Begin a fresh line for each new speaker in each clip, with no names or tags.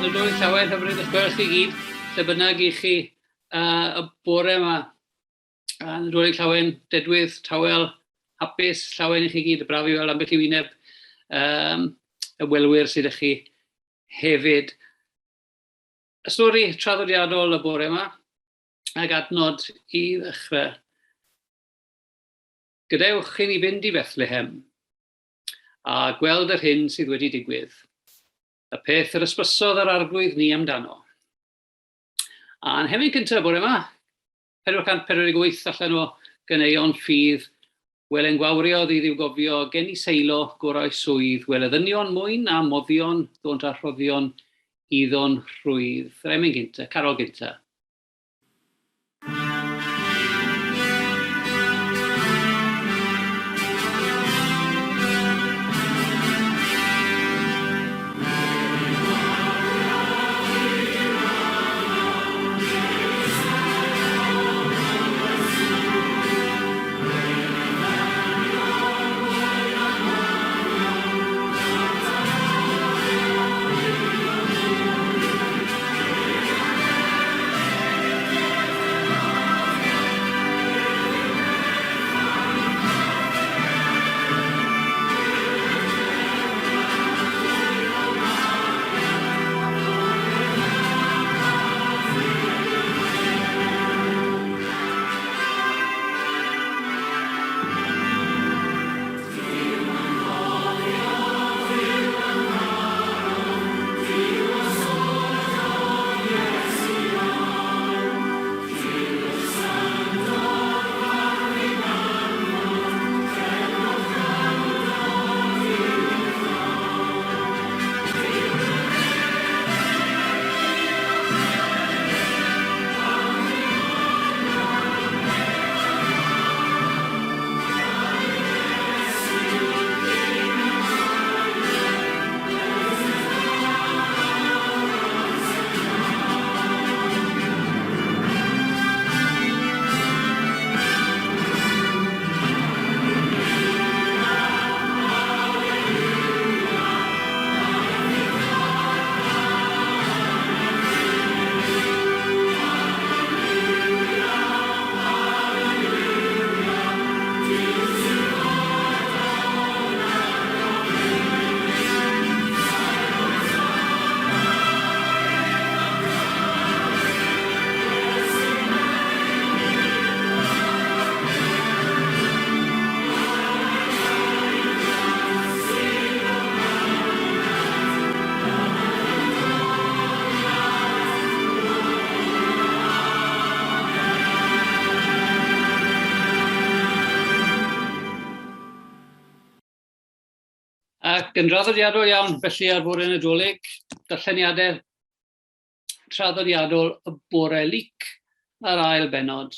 Nadolig llawen hyfryd wrth gwrs chi gyd, lle bynnag i chi uh, y bore yma. A Nadolig llawen, dedwydd, tawel, hapus, llawen i chi gyd, braf i weld ambell i wyneb um, y welwyr sydd â chi hefyd. Y stori traddodiadol y bore yma, ag adnod i ddechrau. Gadewch i ni fynd i Bethlehem a gweld yr hyn sydd wedi digwydd, y peth yr ysbysodd yr Arglwydd ni amdano. A'n hemyn cyntaf bore yma, 448 allan o ganeuon ffydd, wele'n gwawrio ddydd i'w gofio, gen i seilo, gorau swydd, wele ddynion mwyn a moddion, ddônt â rhoddion iddo'n rhwydd. Yr emyn gyntaf, carol gyntaf. Ac yn draddodiadol iawn, felly ar fore Nadolig, darlleniadau traddodiadol y bore Luc a'r ail bennod.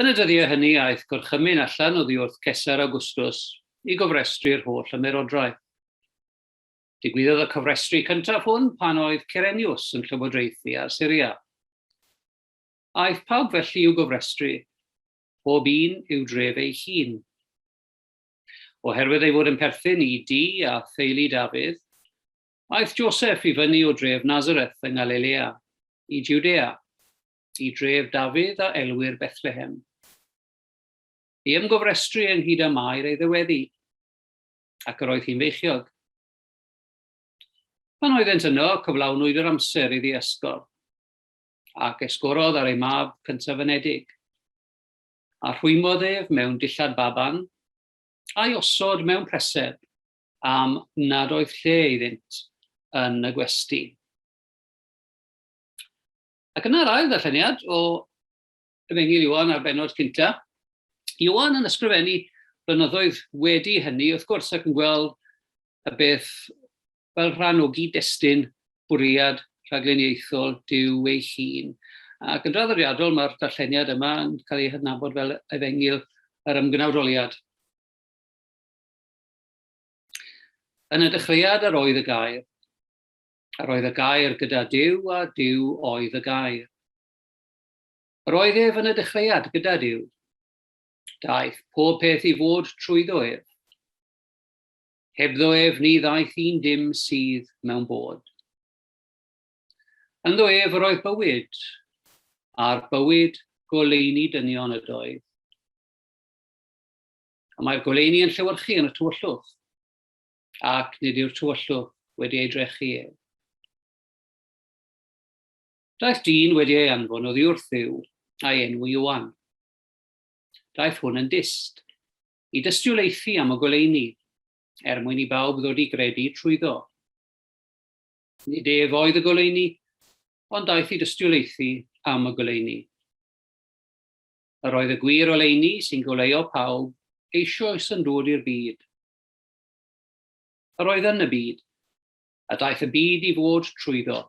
Yn y dyddiau hynny aeth gorchymyn allan oddi wrth Cesar Augustus i gofrestru'r holl ymerodraeth. Digwyddodd y cofrestru cyntaf hwn pan oedd Cyrenius yn llywodraethu ar Syria. Aeth pawb felly i'w gofrestru, pob un i'w dref ei hun. Oherwydd ei fod yn perthyn i dŷ a theulu Dafydd, aeth Joseph i fyny o dref Nazareth yng Ngalilea i Jwdea, i dref Dafydd a elwir Bethlehem, i ymgofrestru ynghyd â Mair ei ddyweddi, ac yr oedd hi'n feichiog. Pan oeddent yno, cyflawnwyd yr amser iddi esgor, ac esgorodd ar ei mab cyntaf-anedig, a rhwymodd ef mewn dillad baban, a'i osod mewn preseb, am nad oedd lle iddynt yn y gwesty. Ac yna'r ail ddarlleniad o Efengyl Ioan a'r bennod cynta. Ioan yn ysgrifennu blynyddoedd wedi hynny, wrth gwrs, ac yn gweld y beth fel rhan o gyd-destun bwriad rhagluniaethol Duw ei hun. Ac yn draddodiadol mae'r darlleniad yma yn cael ei hadnabod fel Efengyl yr Ymgnawdoliad. Yn y dechreuad yr oedd y gair, Yr oedd y gair gyda Duw a Duw oedd y gair. Yr oedd ef yn y dechreuad gyda Duw. Daeth pob peth i fod trwyddo ef. Hebddo ef ni ddaeth un dim sydd mewn bod. Ynddo ef yr oedd bywyd, a'r bywyd goleuni dynion ydoedd. A mae'r goleuni yn llewyrchu yn y tywyllwch, ac nid yw'r tywyllwch wedi ei drechu ef. Daeth dyn wedi ei anfon oddi wrth Dduw, a'i enw Ioan. Daeth hwn yn dyst, i dystiolaethu am y goleuni, er mwyn i bawb ddod i gredu trwyddo. Nid ef oedd y goleuni, ond daeth i dystiolaethu am y goleuni. Yr oedd y gwir oleuni sy'n goleuo pawb eisoes yn dod i'r byd. Yr oedd yn y byd, a daeth y byd i fod trwyddo,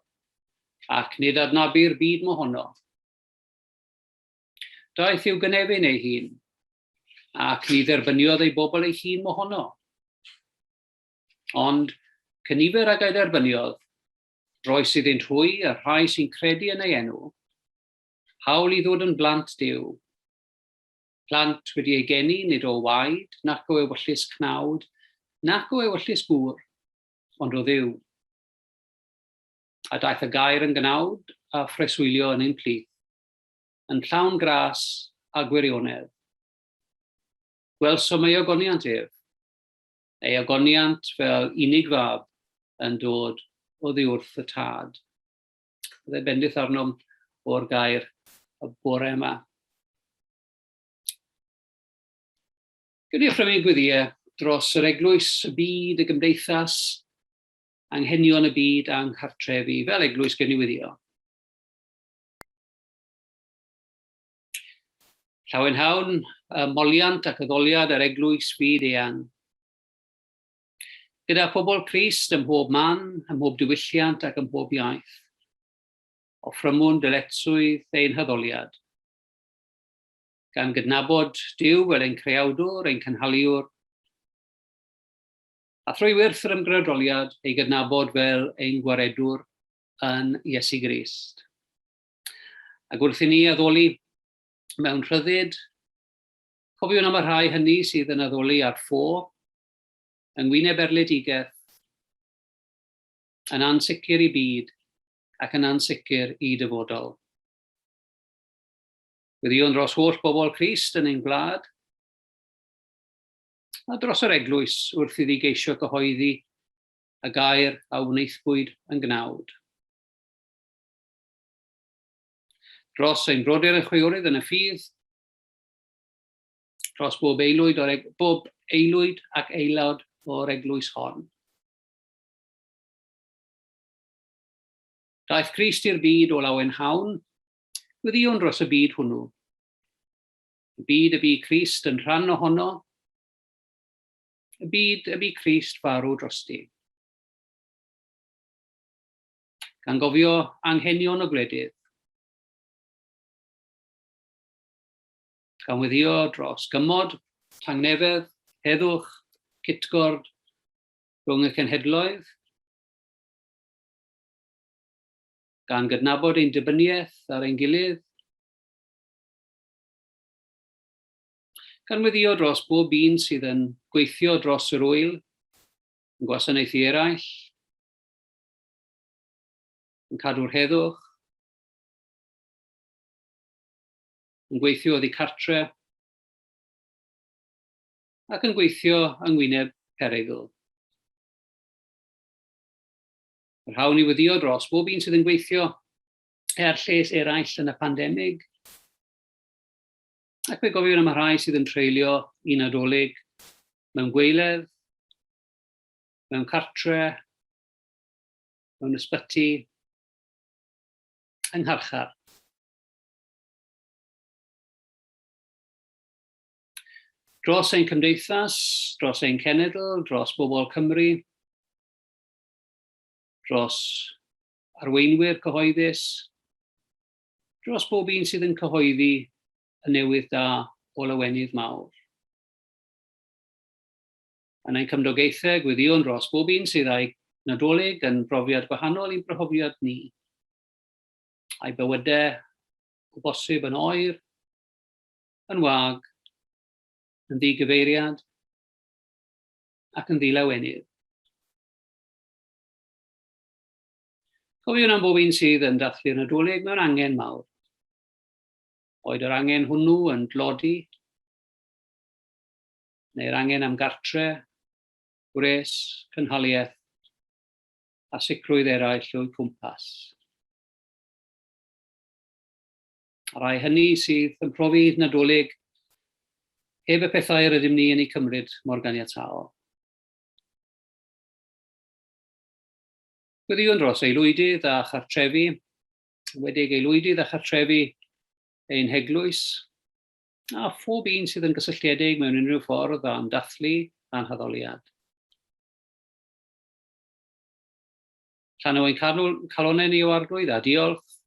ac nid adnabu'r byd mohono. Daeth i'w gynefin ei hun, ac ni dderbyniodd ei bobl ei hun mohono. Ond, cynifer ag ei dderbyniodd, roes iddynt hwy, y rhai sy'n credu yn ei enw, hawl i ddod yn blant Duw. Plant wedi eu geni nid o waed, nac o ewyllys cnawd, nac o ewyllys gŵr, ond o Dduw. A daeth y gair yn gnawd a phreswylio yn ein plith, yn llawn gras a gwirionedd. Gwelsom ei ogoniant ef, ei ogoniant fel unig fab yn dod oddi wrth y Tad. Byddai bendith arnom o'r gair y bore yma. Gyda ffrymu gweddiau dros yr eglwys, y byd, y gymdeithas, anghenion y byd a'n nghartrefi fel eglwys gen i weddio. Llawenhawn y moliant ac addoliad yr eglwys fyd eang. Gyda phobl Crist ym mhob man, ym mhob diwylliant ac ym mhob iaith. Offrymwn dyletswydd ein haddoliad. Gan gydnabod Duw fel ein Creawdwr, ein Cynhaliwr, a thrwy wyrth yr ymgredoliad ei gydnabod fel ein Gwaredwr yn Iesu Grist. Ac wrth i ni addoli mewn rhyddid, cofiwn am y rhai hynny sydd yn addoli ar ffo, yng ngwyneb erledigaeth, yn ansicr i byd ac yn ansicr i dyfodol. Gweddïwn dros holl bobl Crist yn ein gwlad, a dros yr eglwys wrth iddi geisio cyhoeddi y gair a wnaethpwyd yn gnawd. Dros ein brodyr a chwiorydd yn y ffydd, dros bob aelwyd, o'r, bob aelwyd ac aelod o'r eglwys hon. Daeth Crist i'r byd o lawenhawn, Gweddïwn dros y byd hwnnw. Y byd y bu Crist yn rhan ohono, y byd y bu Crist farw drosti. Gan gofio anghenion y gwledydd. Gan weddio dros gymod, tangnefedd, heddwch, cytgord rhwng y cenhedloedd, gan gydnabod ein dibyniaeth ar ein gilydd, gan weddio dros bob un sydd yn gweithio dros yr ŵyl, yn gwasanaethu eraill, yn cadw'r heddwch, yn gweithio oddi cartre, ac yn gweithio yng ngwyneb perygl. Yr hawl i weddio dros bob un sydd yn gweithio er lles eraill yn y pandemig. Ac fe gofiwn am y rhai sydd yn treulio un Nadolig mewn gweiledd, mewn cartre, mewn ysbyty, yng ngharchar. Dros ein cymdeithas, dros ein cenedl, dros bobl Cymru, dros arweinwyr cyhoeddus, dros bob un sydd yn cyhoeddi y newydd da o lawenydd mawr. Yn ein cymdogaethau, gweddïwn dros bob un sydd â'i Nadolig yn brofiad gwahanol i'n profiad ni, a'i bywydau o bosib yn oer, yn wag, yn ddigyfeiriad, ac yn ddilawenydd. Cofiwn am bob un sydd yn dathlu'r Nadolig mewn angen mawr. Oed yr angen hwnnw yn dlodi, neu'r angen am gartre, gwres, cynhaliaeth a sicrwydd eraill o'u cwmpas. A rai hynny sydd yn profi Nadolig heb y pethau yr ydym ni yn eu cymryd mor ganiataol. Gweddïwn dros aelwydydd a chartrefi, wedig aelwydydd a chartrefi ein heglwys, a phob un sydd yn gysylltiedig mewn unrhyw ffordd â'n dathlu a'n haddoliad. Llanw ein calonnau ni o Arglwydd a diolch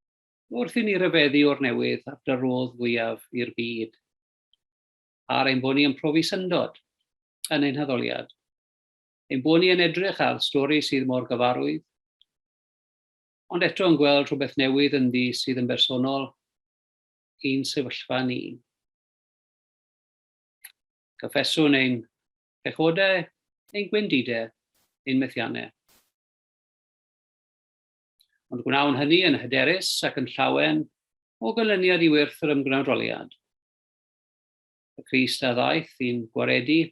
wrth i ni ryfeddu o'r newydd ar dy rodd fwyaf i'r byd, ar ein bod ni yn profi syndod yn ein haddoliad, ein bod ni yn edrych ar stori sydd mor gyfarwydd, ond eto yn gweld rhywbeth newydd ynddi sydd yn bersonol i'n sefyllfa ni. Cyffeswn ein pechodau, ein gwendidau, ein methiannau. Ond gwnawn hynny yn hyderus ac yn llawen o ganlyniad i wyrth yr ymgnawdoliad. Y Crist a ddaeth i'n gwaredu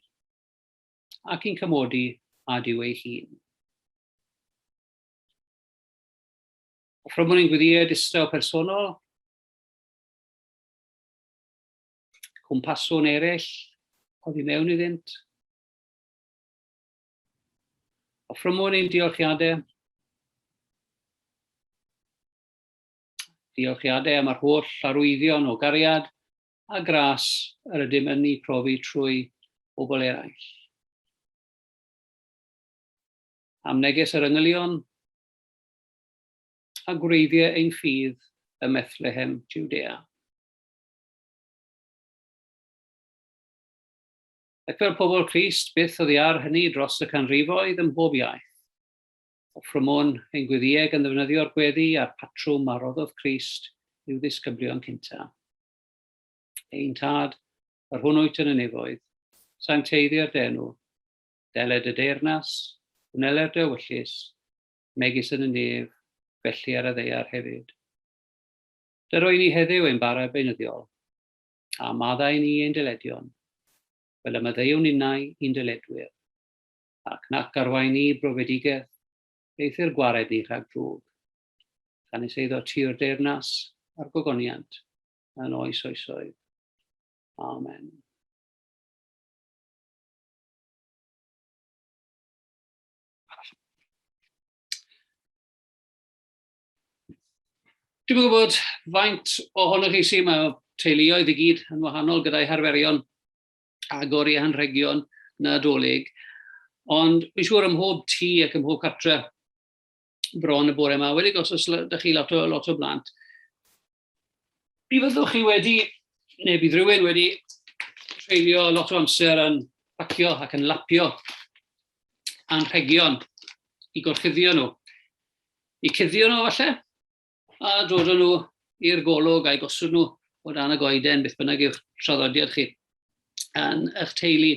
ac i'n cymodi â Duw ei hun. Offrymwn ein gweddïau distaw personol, cwmpaswn eraill oddi mewn iddynt. Offrymwn ein diolchiadau. Diolchiadau am yr holl arwyddion o gariad a gras yr ydym yn eu profi trwy bobl eraill. Am neges yr angylion a gwreiddiau ein ffydd ym Methlehem, Jwdea. Ac fel pobl Crist, byth oddi ar hynny dros y canrifoedd ym mhob iaith. Offrymwn ein gweddïau gan ddefnyddio'r gweddi a'r patrwm a roddodd Crist i'w ddisgyblion cynta. Ein Tad, yr hwn wyt yn y nefoedd, sancteiddier dy enw, deled y deyrnas, gwneler dy ewyllys, megis yn y nef, felly ar y ddaear hefyd. Dyro i ni heddiw ein bara beunyddiol, a maddau ni ein dyledion, fel y maddeuwn ninnau i'n dyledwyr, ac nac arwain ni brofedigaeth, eithr gwared ni rhag drwg. Canys eiddo ti yw'r deyrnas a'r gogoniant yn oes oesoedd. Amen. Dwi'm yn gwybod faint ohonoch chi sydd, mae teuluoedd i gyd yn wahanol gyda'i harferion agor i anrhegion Nadolig, ond fi'n siŵr ym mhob tŷ ac ym mhob cartre bron y bore yma, wedi os oes ydych chi lot o, lot o blant, mi fyddwch chi wedi, neu bydd rhywun wedi treulio lot o amser yn pacio ac yn lapio anrhegion i gorchuddio nhw. I cuddio nhw falle, a dod â nhw i'r golwg a'i gosod nhw o dan y goeden, beth bynnag yw'ch traddodiad chi yn eich teulu.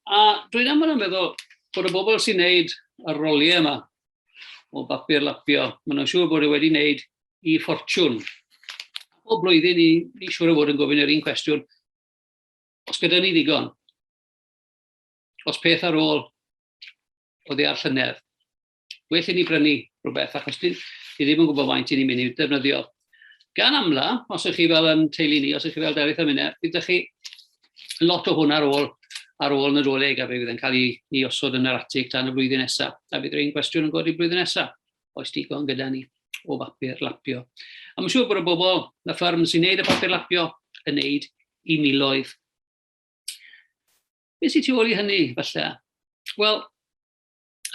A dwi'n aml yn meddwl bod y bobl sy'n neud y roliau yma o bapur lapio, maen nhw'n siŵr bod e wedi wneud i ffortiwn. Bob blwyddyn ni, ni siŵr o fod yn gofyn yr un cwestiwn, os gyda ni ddigon, os peth ar ôl oddi ar llynedd, well i ni brynu rhywbeth, achos ni, ni ddim yn gwybod faint i ni'n mynd i ddefnyddio. Gan amla, os ydych chi fel yn teulu ni, os ydych chi fel Derith a minne, bydd chi lot o hwn ar ôl ar ôl Nadolig a fe fydd yn cael ei, ei osod yn yr atig tan y flwyddyn nesaf. A bydd yr un cwestiwn yn godi blwyddyn nesaf. Oes digon gyda ni o bapur lapio? A mae'n siŵr bod y bobl, y ffyrm sy'n neud y papur lapio, yn neud i miloedd. Beth sy'n tu ôl i hynny, falle? Wel,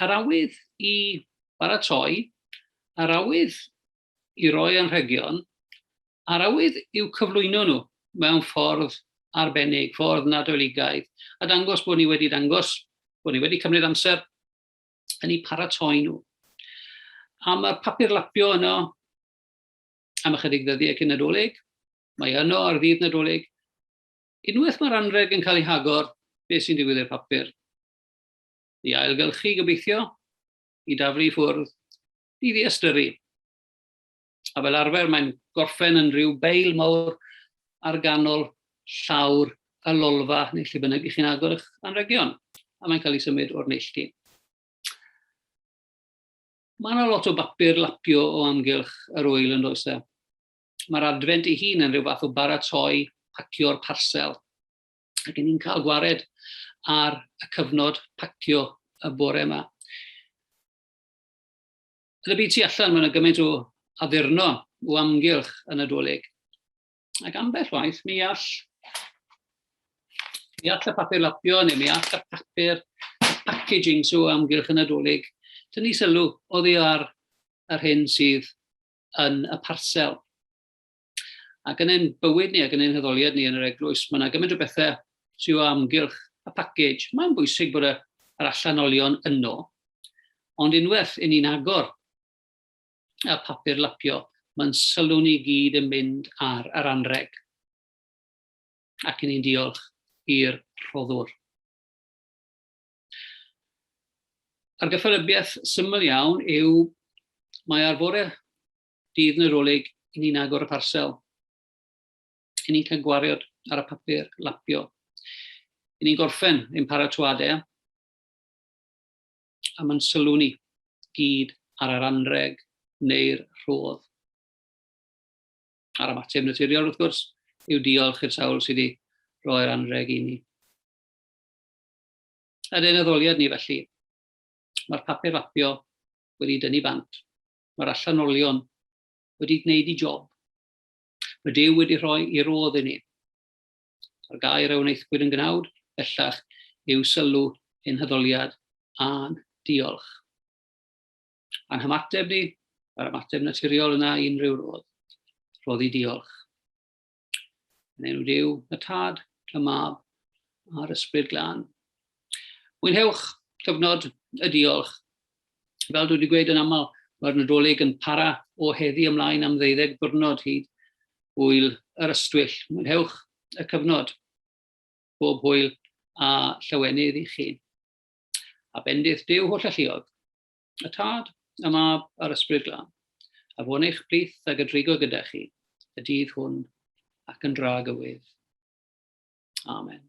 a'r awydd i baratoi, a'r awydd i roi anrhegion, a'r awydd i'w cyflwyno nhw mewn ffordd arbennig, ffordd Nadoligaidd, a dangos bod ni wedi dangos, bod ni wedi cymryd amser yn eu paratoi nhw. A mae'r papur lapio yno am ychydig ddyddiau cyn Nadolig, mae yno ar ddydd Nadolig. Unwaith mae'r anrheg yn cael ei hagor, beth sy'n digwydd i'r papur? I ailgylchu gobeithio, i daflu i ffwrdd, i ddiystyru. A fel arfer mae'n gorffen yn rhyw beil mawr ar ganol llawr y lolfa neu lle bynnag i chi'n agor eich anrhegion, a mae'n cael ei symud o'r neilltu. Mae yna lot o bapur lapio o amgylch yr ŵyl yn does e? Mae'r adfent ei hun yn rhyw fath o baratoi pacio'r parsel. Ac ni'n cael gwared ar y cyfnod pacio y bore yma. Yn y byd tu allan, mae yna gymaint o addurno o amgylch y Nadolig. Ac ambell waith, mi all, mi all y papur lapio neu mi all y papur packaging sy'n o amgylch y Nadolig tynnu sylw oddi ar yr hyn sydd yn y parsel. Ac yn ein bywyd ni ac yn ein haddoliad ni yn yr eglwys, mae yna gymaint o bethau sydd o amgylch y package. Mae'n bwysig bod y, yr allanolion yno, ond unwaith i ni'n agor y papur lapio, mae'n sylw ni gyd yn mynd ar yr anreg. Ac i ni'n diolch i'r rhoddwr. A'r gyffelybiaeth syml iawn yw mae ar fore dydd Nadolig i ni'n agor y parsel. I ni'n cael gwariod ar y papur lapio. I ni'n gorffen ein paratoadau a mae'n sylw ni gyd ar yr anreg neu'r rhodd. A'r ymateb naturiol, wrth gwrs, yw diolch i'r sawl sydd wedi rhoi'r anreg i ni. Yn ein addoliad ni felly, mae'r papur lapio wedi dynnu bant. Mae'r allanolion wedi gwneud i job. Mae Duw wedi rhoi i rodd i ni. A'r gair a wnaethpwyd yn gnawd, bellach, yw sylw ein haddoliad a'n diolch. A'n hymateb ni, yr ymateb naturiol yna i unrhyw rodd, rhoddi diolch. Yn enw Duw, y Tad, y Mab a'r Ysbryd Glân. Mwynhewch cyfnod y diolch. Fel dwi wedi gweud yn aml, mae'r Nadolig yn para o heddi ymlaen am ddeuddeg diwrnod hyd wyl yr ystwyll. Mwynhewch y cyfnod. Bob hwyl a llawenydd i chi. A bendith Duw holl alluog, y Tad, y Mab a'r Ysbryd Glân, a fo'n eich plith ag y drigo gyda chi y dydd hwn ac yn dragywydd. Amen.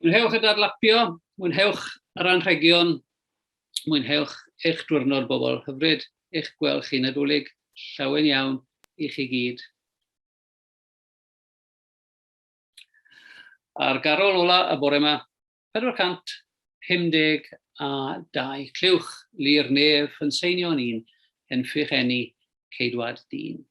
Mwynhewch y dadlapio, mwynhewch yr anrhegion, mwynhewch eich diwrnod bobl hyfryd, eich gweld chi Nadolig llawen iawn i chi gyd. A'r garol ola y bore yma, 452. Clywch lu'r nef yn seinio'n un, henffych eni ceidwad dyn.